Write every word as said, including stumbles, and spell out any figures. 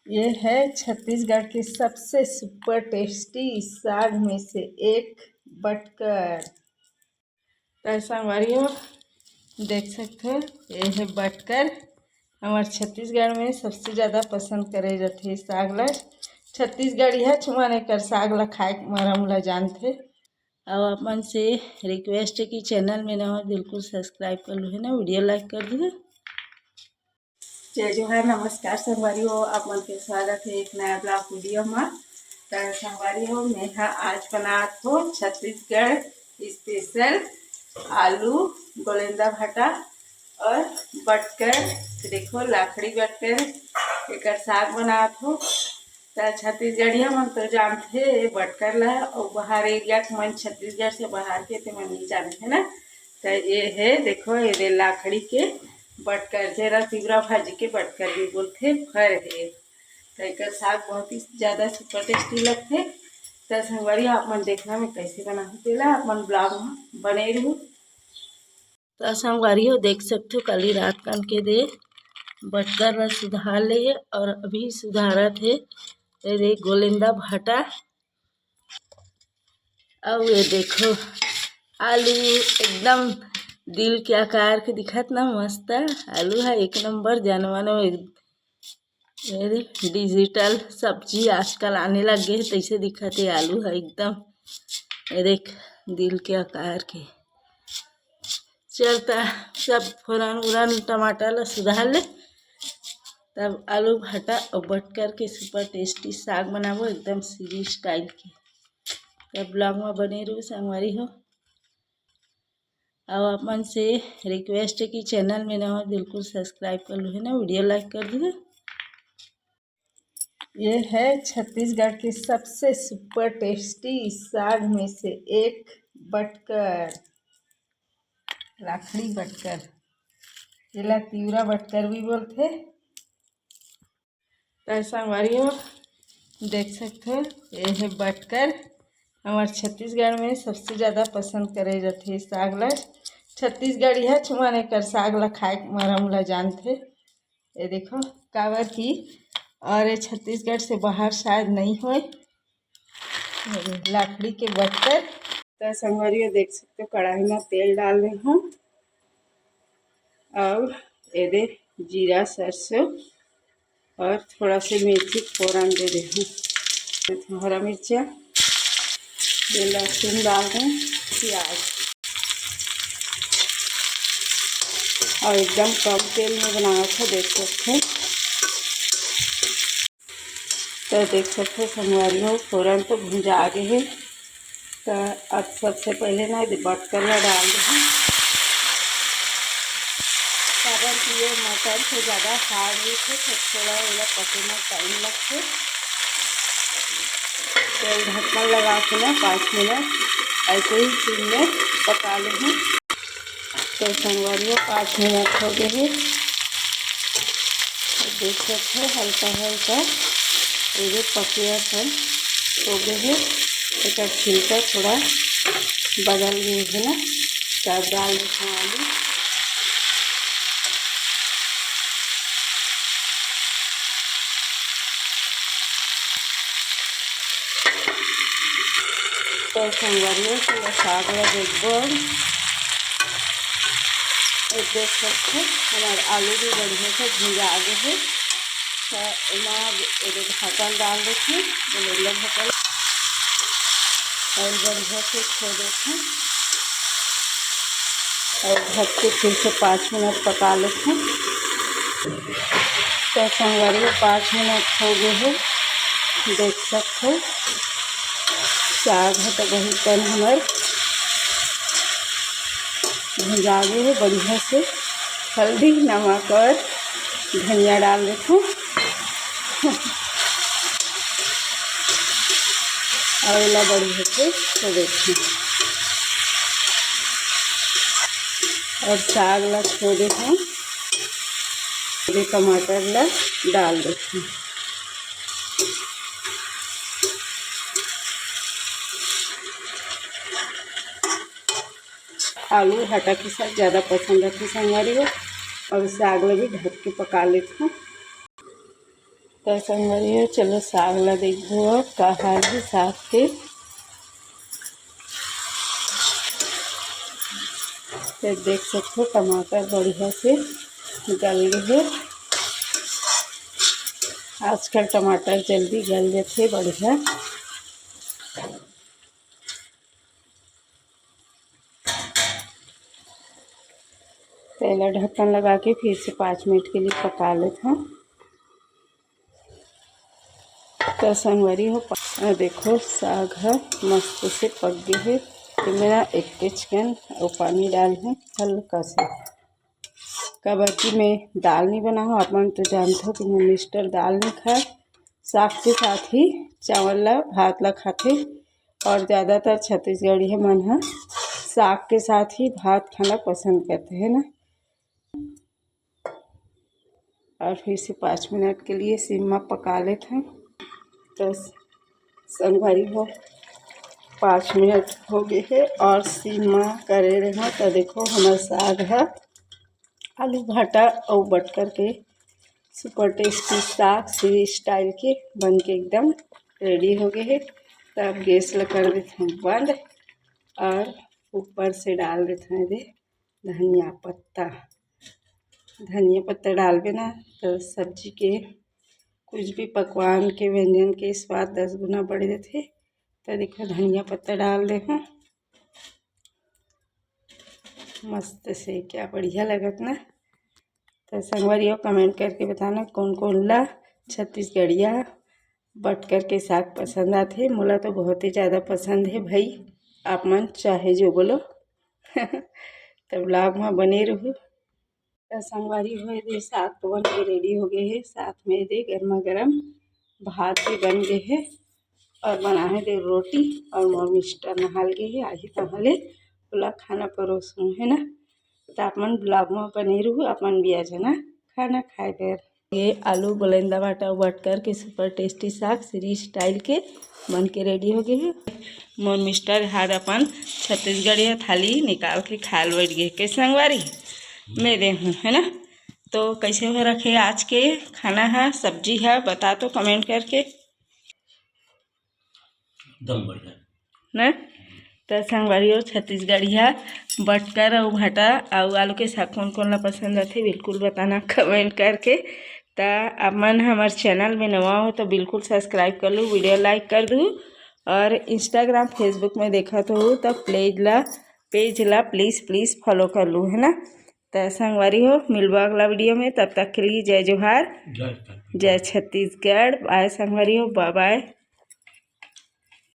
ये है छत्तीसगढ़ के सबसे सुपर टेस्टी साग में से एक बटकर। तो संगवारी हो, देख सकते हो, ये है बटकर। हमार छत्तीसगढ़ में सबसे ज़्यादा पसंद करे जाथे साग ला। छत्तीसगढ़िया छुमान एकर साग ला खाए के मरम ला जानथे। अब आप मन से रिक्वेस्ट है कि चैनल में नवा बिल्कुल सब्सक्राइब कर लो है ना, वीडियो लाइक कर दो। जय जोहार, नमस्कार संगवारी हो, आप मन के स्वागत है एक नया ब्लॉग वीडियो में। तो संगवारी हो, मैं हा आज बनात हो छत्तीसगढ़ स्पेशल आलू गोलेंदा भाटा और बटकर। देखो, लाखड़ी बटकर, एकर साग बनात हो। त छत्तीसगढ़िया मन तो जानथे बटकर ला, अउ बाहर एरिया के मन, छत्तीसगढ़ से बाहर के, ते मन नहीं जानथे ना। त ये है, देखो, ये दे लाखड़ी के बटकर, जेला तिवरा भाजी के बटकर भी बोलथे, फर है। त एकर साग बहुत ही ज़्यादा सुपर टेस्टी लगथे। त संगवारी, आप मन देखना मैं कैसे बनाहूँ तेला, आप मन ब्लॉग में बने रहू। त संगवारी हो, देख सकथो, काली रात कन के दे बटकर ला सुधार ले हे और अभी सुधारत हे। ये दे गोलेंदा भाटा, अउ ये देखो आलू एकदम दिल के आकार के दिखत ना, मस्त आलू है, एक नंबर जनवन। ये दे, डिजिटल सब्जी आजकल आने लग गए, तैसे दिखत है आलू है एकदम। ये देख, दिल के आकार के। चलता सब फोरन उरन टमाटर ला सुधार ले, तब आलू भाटा और बटकर के सुपर टेस्टी साग बनाबो, एकदम सीरी स्टाइल के। तब ब्लॉग में बने रहू संगवारी हो। अब आप मन से रिक्वेस्ट है कि चैनल में नवा बिल्कुल सब्सक्राइब कर लो है ना, वीडियो लाइक कर दो। ये है छत्तीसगढ़ के सबसे सुपर टेस्टी साग में से एक बटकर, लाखड़ी बटकर। एला तिवरा बटकर भी बोलथे। तो संगवारी हो, देख सकते हो, ये है बटकर। हमारे छत्तीसगढ़ में सबसे ज़्यादा पसंद करे जाथे साग ला। छत्तीसगढ़िया छुमान एकर साग ला खाए के मरम ला जानथे। ये देखो, काबर की और ये छत्तीसगढ़ से बाहर शायद नहीं होए। लाखड़ी के बटकर। तो संगवारी हो, देख सकते हो, कढ़ाई में तेल डाल रही हूँ और ये दे जीरा, सरसों और थोड़ा से मेथी फोरन दे रही हूँ। हरा मिर्चा, ये लहसुन डाल रहे हैं, प्याज, और एकदम कम तेल में बनावत है, देख सकते हैं। तो देख सकते हो संगवारी हो, फोरन तो भुंजा आगे है। तो अब सबसे पहले ना ये बटकर ला डाल दे, कारण कि ये मटन से ज़्यादा हार्ड होथे, तो थोड़ा एला पके में टाइम लगथे। तो ढक्कन लगा के ना पाँच मिनट ऐसे ही सिम में पका लेहूँ। तो संगवारी हो, पाँच मिनट हो गए हैं। देख सकते हो, हल्का हल्का ये जो पकिया सब हो गए हैं, एक छिलका थोड़ा बदल गए है ना, तब डाल देते हैं आलू। तो संगवारी हो, साग ला देखबो। ये देख सकते हो, हमार आलू भी बढ़िया से भुंजा आगे है। तो एमा अब एदे ढक्कन डाल देथे, गोलेंदा ढक्कन, और बढ़िया से छो देथे और ढक के फिर से पाँच मिनट पका लेथे। तो संगवारी हो, पाँच मिनट हो गए है, देख सकते हो। साग है तो वही कन हमर भुंजा गए है बढ़िया से। हल्दी, नमक और धनिया डाल देथों। और एला बढ़िया से छो देथों। और साग ला छो देथों। ये टमाटर ला डाल देथों। आलू भाटा के साथ ज़्यादा पसंद आथे संगवारी हो। और साग ला भी ढक के पका लेथों। त संगवारी हो, चलो साग ला देखबो अब का हाल हे साग के। त देख सकथो, टमाटर बढ़िया से गल गे हे। आजकल टमाटर जल्दी गल जथे, बढ़िया। तेला ढक्कन लगा के फिर से पाँच मिनट के लिए पका लेथन। त संगवारी हो, पा-, देखो, साग ह मस्त से पक गे हे। एमे ना एक केचकन अउ पानी डाल हूँ हल्का से, काबर कि मैं दाल नहीं बनाहूँ। आप मन तो जानथो कि मोर मिस्टर दाल नहीं खाए, साग के साथ ही चावल ला, भात ला खाथे। और ज़्यादातर छत्तीसगढ़िया मन ह साग के साथ ही भात खाना पसंद करथे, है ना। और फिर से पाँच मिनट के लिए सिम मा पका लेथन। तो संगवारी हो, पाँच मिनट हो गे हे और सिम मा करे रहे। तो देखो, हमर साग ह आलू भाटा अउ बटकर के super tasty साग श्री style के बन के एकदम ready हो गे हे। तब गैस ला कर देथन बंद और ऊपर से डाल देथन एदे धनिया पत्ता। धनिया पत्ता डालबे ना, तो सब्जी के, कुछ भी पकवान के, व्यंजन के स्वाद दस गुना बढ़ जाथे। तो देखो, धनिया पत्ता डाल दे हूँ मस्त से, क्या बढ़िया लगत ना। तो संगवारी हो, comment करके बताना कौन कौन ला छत्तीसगढ़िया बटकर के साग पसंद आथे। मोला तो बहुत ही ज़्यादा पसंद हे भाई, आप मन चाहे जो बोलो। तो vlog में बने रहू। तो संगवारी हो, एदे साग तो बन के ready हो गे हे, साथ में एदे गर्मा गर्म भात भी बन गे हे और बना हे दे रोटी। और मोर मिस्टर नहाल गे हे, आही तहाँ ले ओला खाना परोसूँ, है ना। तो आप मन vlog में बने रहू, आप मन भी आ जाना खाना खाए बर। ये आलू गोलेंदा भाटा बटकर के super tasty साग श्री style के बन के ready हो गे हे। मोर मिस्टर हार अपन छत्तीसगढ़िया थाली निकाल के खाए ल बैठ गे के संगवारी, मैं दे हूँ, है ना। तो कैसे हो रखे आज के खाना है, सब्जी है, बता तो comment करके। एकदम बढ़िया। ना? तो संगवारी हो, छत्तीसगढ़िया बटकर अउ भाटा अउ आलू के साग कौन कौन ला पसंद आथे, बिल्कुल बताना comment करके। तो आप मन हमर channel में नवा हो तो बिल्कुल subscribe कर लू, video like कर दू, और Instagram, Facebook में देखत हो तो page ला, page ला please, please follow कर लू, है ना। तो संगवारी हो, मिलबो अगला video में, तब तक के लिए जय जोहार, जय छत्तीसगढ़। जय छत्तीसगढ़। Bye संगवारी हो, bye bye।